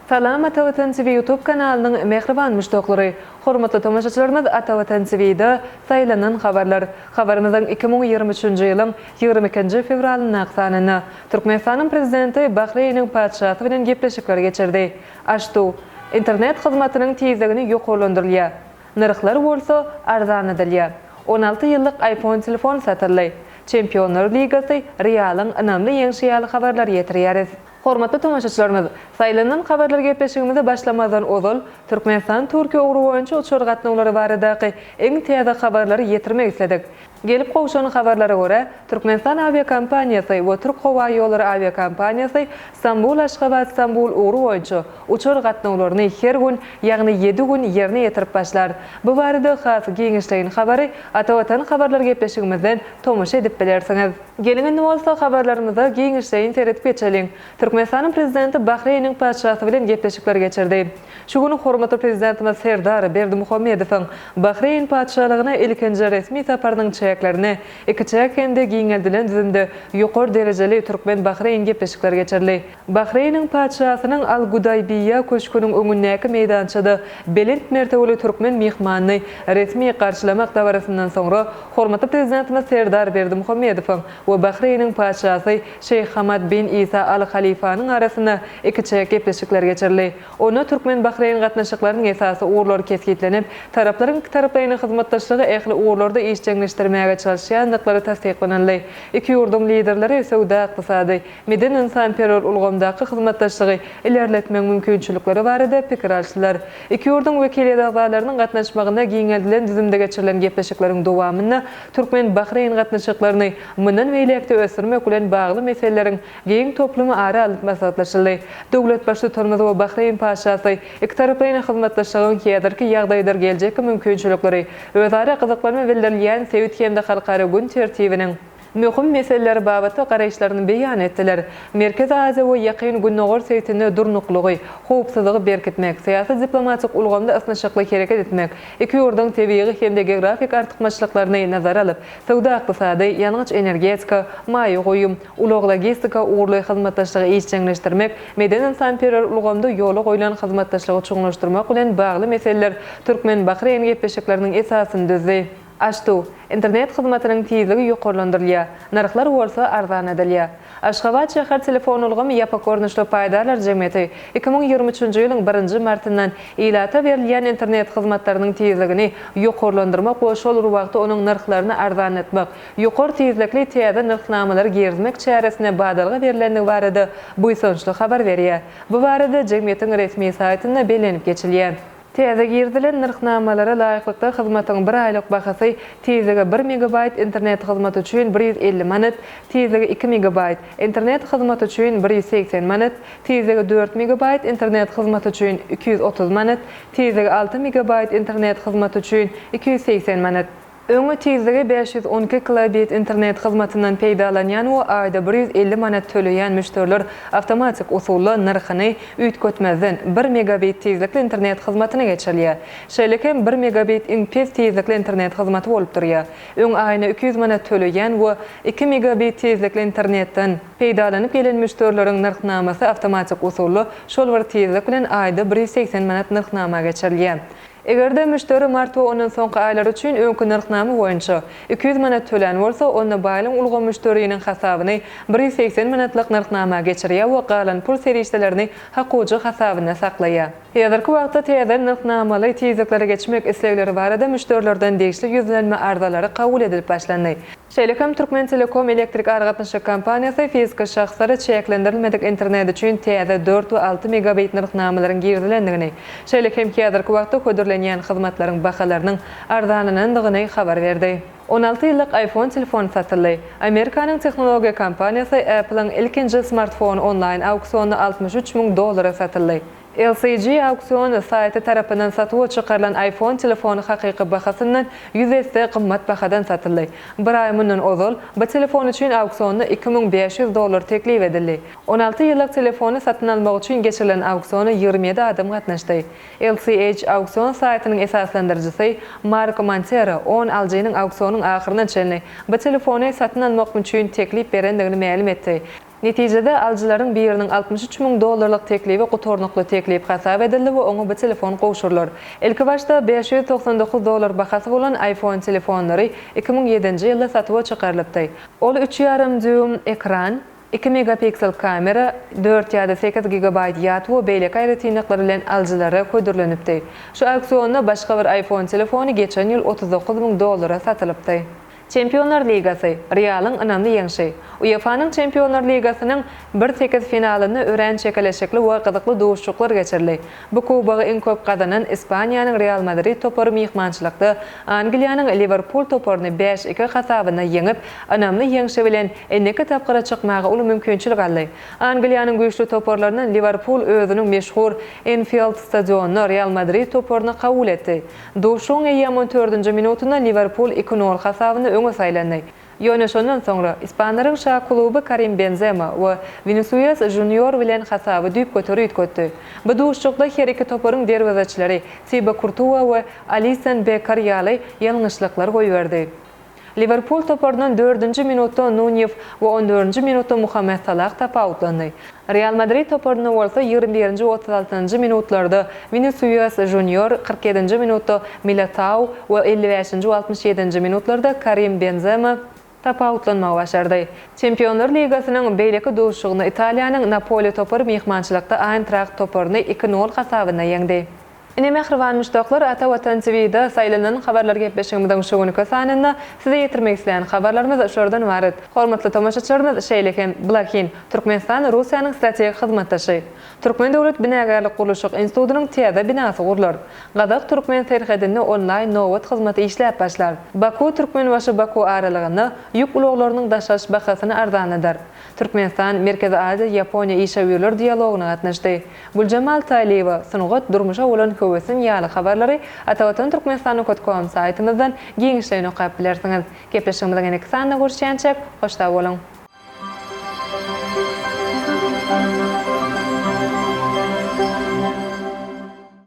Salam Atavatan TV YouTube kanalynyň mähriban muşdaklary! Hormatly tomaşaçylarymyz Atavatan TV-da saýlanan habarlar. Habarymyzyň 2023-nji ýylyň 22-nji fewralyndaky sanynda Türkmenistanyň Prezidenti Bahreýniň Patyşasy bilen gepleşikler geçirdi. Aştu, internet hyzmatynyň tizligini ýokarlandyrylýar. Nyrhlar bolsa arzanladylýar. 16 ýyllyk iPhone telefony satyldy. Çempionlar ligasy Realyň ynamly ýeňşi ýaly habarlary ýetirýäris. Hormatly tomaşaçylarymyz, Saýlanan habarlar gepleşigimize başlamazdan ozal, Türkmenistan-Türkiýe ugry boýunça uçar gatnawlary baradaky iň täze habarlary ýetirmek isledik. Gelip gowşan habarlara görä, Türkmenistan awiakompaniýasy we Türkhowaýollary awiakompaniýasy Stambul-Aşgabat-Stambul ugry boýunça uçar gatnawlaryny her gün, ýagny ýedi gün ýerine ýetirip başlar. Bu barada has giňişleýin habary Atavatan habarlar gepleşigimizden tomaşa edip bilersiňiz. Geliň indi bolsa habarlarymyza giňişleýin seredip geçeliň. Türkmenistanyň Prezidenti Bahreýniň Patyşasy bilen gepleşikler geçirdi. Şu gün hormatly Prezidentimiz Serdar Berdimuhamedowyň Bahreýn Patyşalygyna ilkinji resmi saparynyň çäklerinde ikiçäk hem-de giňeldilen düzümde ýokary derejeli türkmen-bahreýn gepleşikleri geçirildi. Bahreýniň Patyşasynyň Al-Gudaýbiýa köşgüniň öňündäki meýdançada belent mertebeli türkmen myhmanyny resmi garşylamak dabarasyndan soňra hormatly Prezidentimiz Serdar Berdimuhamedowyň we Bahreýniň Patyşasy Şeýh Hamad bin Isa Al Halifanyň arasynda ikiçäk gepleşikler geçirildi. Onda türkmen-bahreýn gatnaşyklarynyň esasy ugurlary kesgitlenip, taraplaryň ikitaraplaýyn hyzmatdaşlygy ähli ugurlarda işjeňleşdirmäge çalyşýandyklary tassyklanyldy. Iki ýurduň Liderleri söwda-ykdysady, medeni-ynsanperwer ulgamdaky hyzmatdaşlygy ilerletmegiň mümkinçilikleri barada pikir alşdylar. Iki ýurduň wekiliýet agzalarynyň gatnaşmagynda giňeldilen düzümde geçirilen gepleşikleriň dowamynda türkmen-bahreýn gatnaşyklaryny mundan beýläk-de ösdürmek bilen bagly meseleleriň giň toplumy ara alnyp maslahatlaşyldy. Döwlet Baştutanymyz we Bahreýn Patyşasy ikitaraplaýyn hyzmatdaşlygyň häzirki ýagdaýydyr geljekki mümkinçilikleri, özara gyzyklanma bildirilýän sebit hem-de halkara gün tertibiniň möhüm meseleleri babatda garaýyşlaryny beýan etdiler. Merkezi Aziýa we Ýakyn Gündogar sebitinde durnuklygy, howpsuzlygy berkitmek, syýasy-diplomatik ulgamda ysnyşykly hereket etmek, iki ýurduň tebigy hem-de geografik artykmaçlyklaryny nazara alyp, söwda-ykdysady, ýangyç-energetika, maýa goýum, ulag-logistika ugurly hyzmatdaşlygy işjeňleşdirmek, medeni-ynsanperwer ulgamda ýola goýlan hyzmatdaşlygy çuňlaşdyrmak bilen bagly meseleler türkmen-bahreýn gepleşikleriniň esasyny düzdi. Aştu, internet hyzmatynyň tizligi ýokarlandyrylýar, nyrhlar bolsa arzanladylýar. Aşgabat şäher telefon ulgamy ýapyk görnüşli paýdarlar jemgyýeti 2023-nji ýylyň birinji martyndan ilata berilýän internet hyzmatlarynyň tizligini ýokarlandyrmak we şol bir wagtda onuň nyrhlaryny arzanlatmak, ýokary tizlikli täze nyrhnamalary girizmek çäresine badalga berlendigi barada buýsançly habar berýär. Bu barada jemgyýetiň resmi saýtynda bellenip geçilýär. Täze girizilen nyrhnamalara laýyklykda hyzmatyň bir aýlyk bahasy tizligi bir megabaýt internet hyzmaty üçin 150 manat, tizligi iki megabaýt internet hyzmaty üçin 180 manat, tizligi dört megabaýt internet hyzmaty üçin 230 manat, tizligi alty megabaýt internet hyzmaty üçin 280 manat. Öň tizligi 512 kilobit internet hyzmatyndan peýdalanýan we aýda 150 manat töleýän müşderiler awtomatik usulda nyrhyny üýtgetmezden, bir megabit tizlikli internet hyzmatyna geçirilýär. Şeýle hem bir megabit iň pes tizlikli internet hyzmaty bolup durýar. Öň aýyna 200 manat töleýän we iki megabit tizlikli internetden peýdalanyp gelen müşderileriň nyrhnamasy awtomatik usulda şol bir tizlik bilen aýda 180 manat nyrhnama geçirilýär. Eger-de müşderi mart we ondan soňky aýlar üçin öňki nyrhnama boýunça 200 manat tölän bolsa, onda baýlyň ulgamy müşderiniň hasabyny 180 manatlyk nyrhnama geçirýär we galan pul serişdelerini hakujy hasabynda saklaýar. Häzirki wagtda täze nyrhnamaly tizliklere geçmek islegleri barada müşderilerden degişli ýüzlenme arzalary kabul edilip başlandy. Şeýle hem Türkmentelekom elektrik aragatnaşyk kompaniýasy fiziki şahslara çäklendirilmedik internet üçin täze dört we alty megabit nyrhnamalaryň girizilendigini, şeýle hem häzirki wagtda hödürlenýän hyzmatlaryň bahalarynyň arzanlanandygyny habar berdi. 16 ýyllyk iPhone telefony satyldy. Amerikanyň tehnologiýa kompaniýasy Apple-iň ilkinji smartfony onlaýn auksionda 63 müň dollara satyldy. LCG auksion saýty tarapyndan satuwa çykarylan iPhone telefony hakyky bahasyndan ýüz esse gymmat bahadan satyldy. Bir aý mundan ozal, bu telefon üçin auksionda 2500 dollar teklip edildi. 16 ýyllyk telefony satyn almak üçin geçirilen auksiona 27 adam gatnaşdy. LCH auksion saýtynyň esaslandyryjysy Mark Montero on alyjynyň auksionyň ahyryna çenli bu telefony satyn almak üçin teklip berendigini mälim etdi. Netijede, alyjylaryň biriniň 63 müň dollarlyk teklibi gutarnykly teklip hasap edildi we oňa bu telefon gowşurylar. Ilkibaşda 599 dollar bahasy bolan iPhone telefonlary 2007-nji ýylda satuwa çykarylypdy. Ol üç ýarym dýuým ekran, iki megapiksel kamera, dört ýa-da sekiz gigabaýt ýat we beýleki aýratynlyklar bilen alyjylara hödürlenipdi. Şu auksionda başga bir iPhone telefony geçen ýyl 39 müň dollara satylypdy. Çempionlar ligasy, Realyň ynamly ýeňşi. UEFA-nyň Çempionlar ligasynyň bir sekiz finalynda örän çekeleşikli we gyzykly duşuşyklar geçirildi. Bu kubogy iň köp gazanan Ispaniýanyň Real Madrid topary myhmançylykda Angliýanyň Liwerpul toparyny bäş-iki hasabynda ýeňip, ynamly ýeňşi bilen indiki tapgyra çykmaga uly mümkinçilik aldy. Angliýanyň güýçli toparlaryndan Liwerpul özüniň meşhur Enfild stadionynda Real Madrid toparyny kabul etdi. Duşuşygyň eýýäm on dördünji minutynda Liwerpul iki nol hasabynda öňe saýlandy. Ýöne şondan soňra, ispanlaryň şa kluby Karim Benzema we Winisuýas Žunior bilen hasaby düýpgöter üýtgetdi. Bu duşuşykda her iki toparyň derwezeçileri Tibo Kurtua we Alisson Bekker ýaly ýalňyşlyklar goýberdi. Liwerpul toparyndan dördünji minutda Nunýew we on dördünji minutda Muhammed Salah tapawutlandy. Real Madrid toparynda bolsa 21-nji we 36-njy minutlarda Winisius Žunior, 47-nji minutda Militao we 55-nji we 67-nji minutlarda Karim Benzema tapawutlanmagy başardy. Çempionlar ligasynyň beýleki duşuşygynda Italiýanyň Napoli topary myhmançylykda Aýntraht toparyny iki nol hasabynda ýeňdi. Ine mähriban muşdaklar Ata Watan TVda saýlanan habarlar gepleşigimiziň şu günki sanynda size ýetirmek isleýän habarlarymyz şulardan ybarat. Hormatly tomaşaçylarymyz şeýle hem Blahin, Türkmenistan Russiýanyň strategik hyzmatdaşy. Türkmen döwlet binagärlik gurluşyk institudynyň täze binasy gurlar. Gazak türkmen serhedinde onlaýn nobat hyzmaty işläp başlar. Baku Türkmenbaşy Baku aralygynda ýük ulaglarynyň daşalyş bahasyny arzanladar. Türkmenistan Merkezi Aziýa Ýaponiýa işewürler dialogyna gatnaşdy. Güljemal Taýlyýewa, Sungat, durmuşa bolan höwesim ýaly habarlary Atavatan Türkmenistan com saýtymyzdan giňişleýin okap bilersiňiz. Gepleşigimiziň indiki sanynda görüşýänçäk, hoş sag boluň!